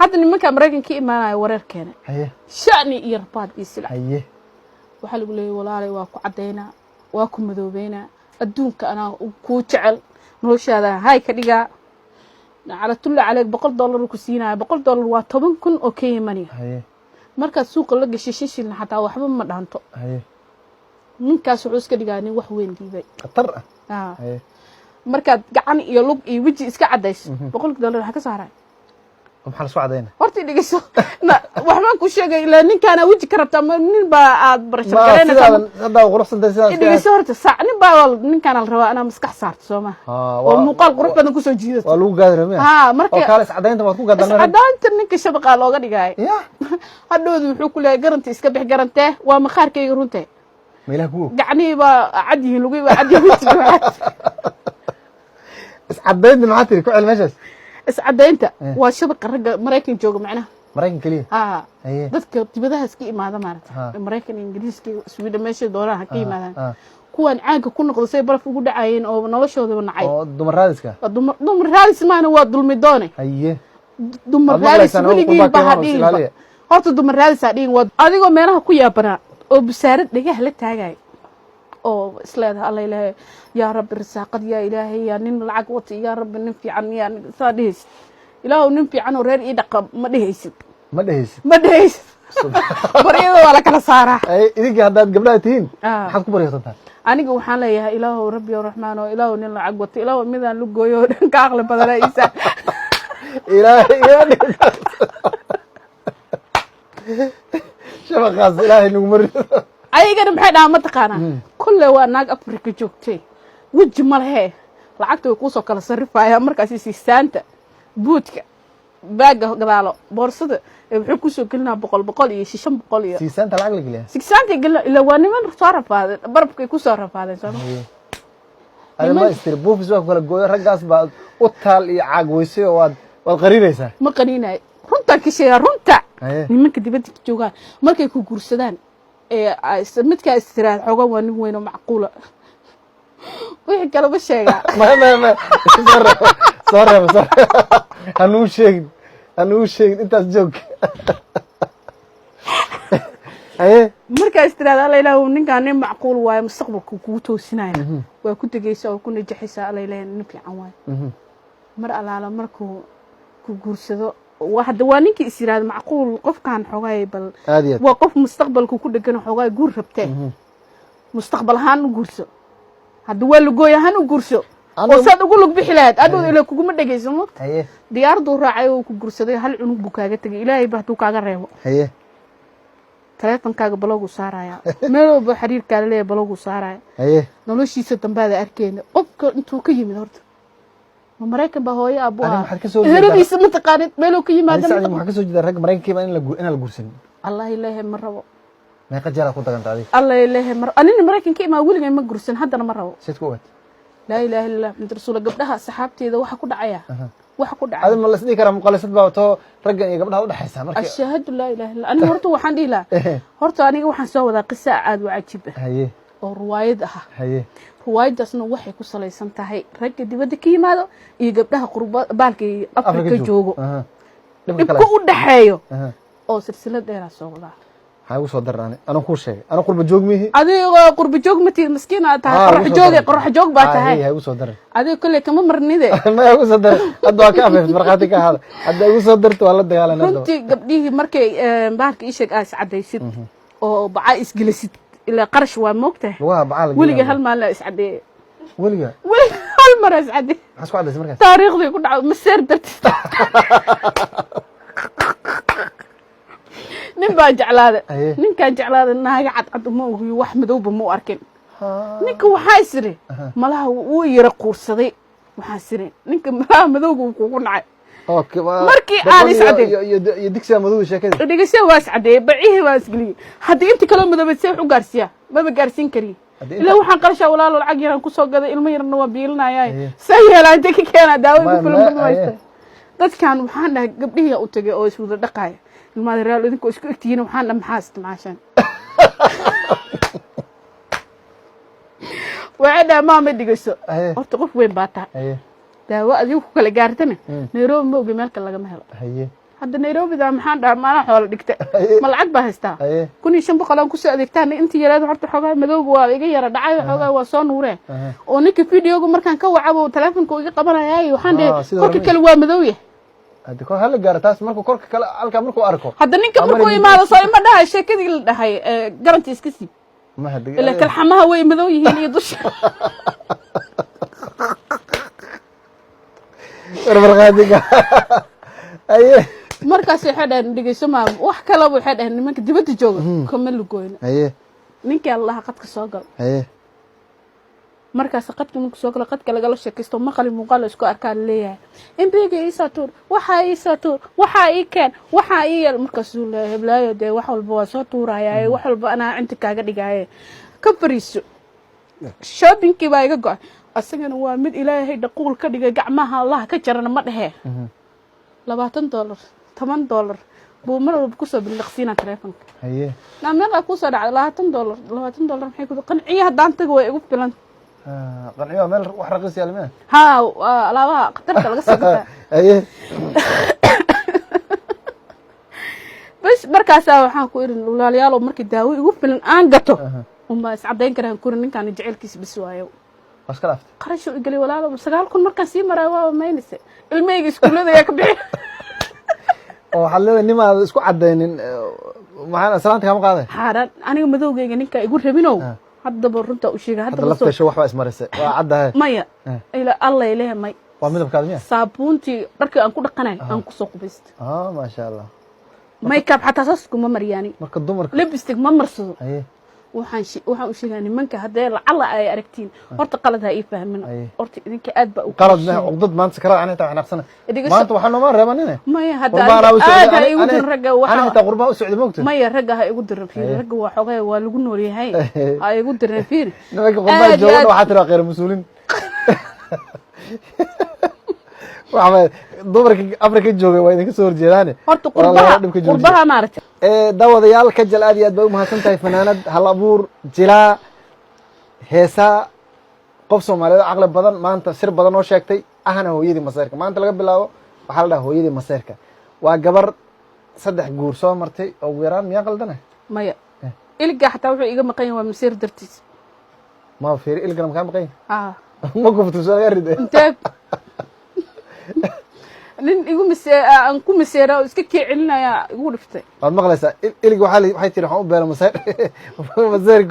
Hadda nimanka Maraykan ka imaanaya wareer keenay, sha'ni iyo rabaad iyo silac. Waxaa lagu leeyahy, walaalay, waa ku caddaynaa, waa ku madoobeynaa, adduunka anaa kuu jecel, noloshaada hay ka dhigaa, calatulla caleyk. $100 ku siinaya. $100 waa 10,000 oo Kenya money. Markaad suuqa la gashay, 5 shilin xataa waxba ma dhaanto. Ninkaas wuxuu iska dhigaa nin wax weyn dhiibay. Khatar ah. Markaad gacan iyo lug iyo weji iska caddayso, $100 waxaa ka saaray. Maxaa lasku cadayna? Horta dhegeyso, waxbaan ku sheegay. Ilaa ninkaana weji ka rabtaa, ma nin baa aad barashar garaynaysaa? Sidaadan haddaa quruxsantay sidaas. Dhegeyso horta, saac nin baa ninkaana la rabaa inaa maskax saarto, soo maha? Oo muuqaal qurux badan kusoo jiidato. Waa lagu gaadi rabaa. Ha, marka oo kaale, iscadaynta waad ku gadan. Iscadaynta ninka shabaqaa looga dhigaayo. Hadhowdu wuxuu ku leeyahay, garanta iska bix. Garantee? Waa maqaarkayga runtee. Ma ilaah kuwo. Gacnihii baa cad yihiin, lugihii baa cad yihiin, wejiga baa cad. Iscadaynta maxaa tiri? Ku cel meeshaas. Iscadaynta waa shabaqa ragga Maraykan jooga macnaha. Maraykan keliya? Ha. Dadka dibadaha iska imaada, maarata, Maraykan, Ingiriiska, Sweden, meesha doonaan ha ka yimaadaan, kuwan caanka ku noqda, say baraf ugu dhacayeen oo noloshoodaba nacay. Oo dumar raadiska. Waa dumar, dumar raadis maana, waa dulmi doone. Dumar Waad raadis maqlaysaan, oo weligiin qurbaa ba ha keenaan oo dhihin. isilaaliya. Horta dumar raadis ha dhihin. Waa adigoo meelaha ku yaabanaa oo busaarad dhagaha la taagay oo isleedahay, alla ilaahay, yaa rabbi, risaaqad, yaa ilaahay, yaa nin lacag wata, yaa rabbi, nin fiican, yaa saa dhehaysid, ilaahu nin fiican oo reer ii dhaqa, ma dhehaysid. Ma dhehaysid. Ma dhehaysid. Baryada waa la kala saaraa. Idinka haddaad gabdhaha tihiin, maxaad ku baryootantaan? Aniga waxaan leeyahay, ilaahow rabbi o raxmaan oo ilaahow nin lacag wato, ilaahow midaan lu gooyo oo dhan ka aqli badana isa. Ilaahay iga dhig shabaqaas, ilaahay naguma rido. Ayagana maxay dhahaan, mataqaanaa? Kolley waa naag Afrika joogtay, weji ma lehe, lacagta way kuusoo kala sarrifayaan. Markaasi siisaanta, buudka, baaga gadaalo, boorsada ee wuxuu kusoo gelinaa boqol boqol iyo 500 iyo Siisaanta lacag la geliya? Sigsaanta gelina. Ilaa waa niman soo rafaadeen, barafkay kusoo rafaadeen, sooma? Adi ma istiri buufis waa ku kala gooyo, raggaas baa u taal iyo caag weysay oo waad qariiraysaa. Ma qaniinayo, runtaan ka sheegaa, runta. Nimanka dibadda ka joogaan markay ku guursadaan ee midkaa istiraad xoogan, waa nin weyn oo macquula, wixii kale ma sheegaa. Maya, maya, maya, soo reebo, soo reebo, soo reebo. Hanuu sheegin, hanuu sheegin, intaas joog. Haye. Markaa istiraad, alla ilaah, ninkaan nin macquul waayo, mustaqbalka kugu toosinaya, waa ku degeysaa oo ku najaxaysaa, alla ilaah, nin fiican waayo. Mar allaala markuu ku guursado, hadda waa ninkii is yiraahdo macquul qofkan xoogaay, bal Aad iyo aad. waa qof mustaqbalka ku dhegan, xoogaay guur rabtee, mustaqbal ahaan u guurso. Hadda waa lugooy ahaan u guurso oo saad ugu lug bixi lahayd adhow, ila kuguma dhegeyso moogta. Diyaaraduu raacay oo ku guursaday, hal cunug buu kaaga tegay, ilaahay ba hadduu kaaga reebo. Taleefonkaaga block-guu saaraya, meel walba xiriirkaala leeyahay block-guu saaraya. Noloshiisa dambaada arkeyna. Qofka intuu ka yimid horta, ma Maraykan baa hooyo aabbu Adiga ahaa? maxaad ka soo jeedaa? Eheladiisa ma taqaanid, meeluu ka yimaada ma Sacdi, taqaanid. waxaa kasoo jeeda ragga Maraykanka in la inaan la guursanin. Allah ilaahay, ma rabo. Meeqa jeer aad ku daganta adiga? Allah ilaahay, ma rabo. Anina Maraykan ka imaa, weligay ma guursan, haddana ma rabo. Sayd ku ogaat? Laa ilaaha illa allah, Maxamed rasuula. Gabdhaha saxaabteeda waxa ku dhacaya, waxa ku Adi dhacaya. Ma la isdhihi karaa muqalisad baa too raggan iyo gabdhaha udhexaysa marka? Ashahadu laa ilaha illa. Aniga horta waxaan dhihi lahaa, horta aniga waxaan soo wadaa qisa aad u cajiib ah oo ruwaayad ah. Ruwaayadaasna waxay ku salaysan tahay ragga dibadda ka yimaado iyo gabdhaha qurba baalka iyo Afrika joogo, dhibka kale dhibka u dhaxeeyo, oo silsilad dheeraa soo wadaa. Maxaa igu soo daran? Ani anaa kuu sheegay, ana qurba joog mihi. Adigoo qurba joog ma tihid, maskiin aad tahay. Qorax Igu soo jooge daran. Qorax joog baa tahay. Ha igu soo daran. Adiga kolley kama marnide. Ma igu soo daran. Hadda waa ka afeeft, markhaati ka ahaada. Hadda igu soo darto, waa la dagaalan hadda. Runtii gabdhihii markay bahalka ii sheeg aa iscadaysid oo bacaa isgelisid, ilaa qarash waa moogtahay. Lugaha bacaa la Weliga gelinaya. hal maalin aa iscadeeye. Weliga? Weliga hal mar aa iscadeeye. Maxaa isku cadaysay markaas? Taariikhdii ku dhacdo maseer dartiis. Nin baa jeclaaday. Ninkaan jeclaaday naaga cadcad uma ogiyo, wax madowba ma u arkin. Ninka waxaa isiri malaha wuu yara quursaday. Waxaa isiri ninka malaha madowga uu kugu nacay. Markii aan Boqol is caddayn. iyo digsiga madowga sheekada. Dhegeysa, waa iscadeeyey, bacihii baa isgeliyey. Haddii inta kaloo madoobay, see wax u gaarsiiyaa? Maba gaarsiin kariye. Ilaa waxaan qarashaa, walaalo, lacag yaraan kusoo gaday, ilmo yarna waa biilinaya. See yeelaa? Intee ka keenaa daawo igu filan? Ma haysta. Dadkan waxaan dhahay, gabdhihii u tagay oo iswada dhaqaaya, ilmaada real, idinkoo isku egtihiin, waxaan dhahay, maxaa isticmaashaan? Waxay dhahay, maama, dhigayso. Horta qof weyn baa tahay. Daawo adigu ku kala gaartana Nairobi ma ogi, meel kale lagama helo. Hadda Nairobida maxaan dhaha, maanaa xoola dhigta, ma lacag baa haystaa? 1500 aan kusoo adeegtaan. Intii yareed horta xoogaa madowga waa iga yara dhacay, xoogaa waa soo nuuree. Oo ninka videoga markaan ka wacabo telefonka iga qabanayaayo, waxaan Ah, dhahay sida korka hore. Kale waa madow yahay. Hadda kor hala gaaro taas, markuu korka kale halkaa markuu arko. Hadda ninka Amar markuu imaado soo ima dhahay sheekadii la dhahay garanti iska siib. Ma hadda Ila kalxamaha way madow yihiin iyo dusha. Warmarqaadiga, haye. Markaas waxay dhaheen, dhegeyso maam, wax kaleba waxay dhaheen nimanka dibadda jooga kama lugoyno. Ninkii allaha qadka soo galo. Markaas qadka marku soo galo, qadka lagala sheekaysto, maqali muuqaal la isku arkaa, laleeyahay imbiga iisoo tuur, waxaa iisoo tuur, waxaa ii keen, waxaa ii yeel. Markaasuu leeyahay, heblaayo, dee wax walba waa soo tuurayaaye, wax walba anaa cinta kaaga dhigaaye, ka fariiso. Shoppingkii baa iga go-ay. Asagana waa mid Ilaahay dhaquul ka dhigay, gacmaha Allaha ka jarana ma dhehee. $20, $10 buu mar walba kusoo billiqsiinaa telefonka. Naa meeqaa kusoo dhacday? $20. $20 maxay ku qanciyo? Haddaan tago way igu filan. Ah, qanciyo meel wax raqiis yaal miya? Haa, waa alaabaha khatarta laga soo gataa. Bas, markaasaa waxaan ku irin, walaalayaalow, markii daawo igu filan aan gato unbaa iscadayn karaan kuri ninkaan jecelkiisa bis waayo. Waa iska dhaaftay. Qarash u igelay, walaalo, 9000 markaan sii maraayo waaba maynayse, ilmahayga iskuullada ayaa ka bixi. Oo waxaad leedahay nimaad isku cadaynin, maxaa salaanta kaama qaaday? Xaaraan, aniga madowgayga ninkaa igu rabinow. Haddaba runtaa u sheega. Hadda haddaba soo lafteesha wax baa ismarisay, waa caddahay. Maya. Ila Alla ilaha may. Waa midabkaada miya? Saabuuntii dharkii aan ku dhaqanay aan kusoo qubaystay. Ah, maasha Allah. Makeup xataa saas kuma maryaani. Marka dumarka Lipstick ma marsado. Waxaan u sheegaa nimanka, haddee lacala ay aragtiin, horta qalad ha ii fahmin. Horta idinka aad baa u Qalad meh, cuqdad maanta sakarada ani xitaa xanaaqsana. Maanta waxaa nooma reebanine. Maya, hadda Qurbaan anaa u socday. aad ha igu dirin ragga. Ani Waxa xitaa qurbaan u socday, mogta. Maya, ragga ha igu dirin, fiiri. Ragga waa xogay, waa lagu nool yahay, ha igu dirin, fiiri. Nimanka qurbaan Aad iyo jooga aad. waxaa tiraa khayr mas-uuliin. Waxa dumarka Afrika joogay waa idinka soo horjeedaane. Horta Walaalayaal, qurbaha dhibka joojiya. Qurbaha maaragtay. Daawadayaal, Kajal aad iyo aad bay umahadsan tahay, fanaanad, hal abuur, jilaa, heesaa, qof Soomaaliyeed oo caqli badan, maanta sir badan oo sheegtay, ahna hooyadii maseerka. Maanta laga bilaabo waxaa la dhaha hooyadii maseerka. Waa gabar saddex guur soo martay oo ugu yaraan, miyaa qaldana? Maya, iliga xataa wuxuu iga maqan yahay waa masiir dartiis. Ma fiiri, ilgana makaa maqan yahay? Haa. Ma kuftu soo laga ride? Intee nin igu mise aan ku miseera oo iska kii celinaya igu dhiftay. Waad maqlaysaa, ilig waxaa waxay tiri waxaan u beera maseer, maseer.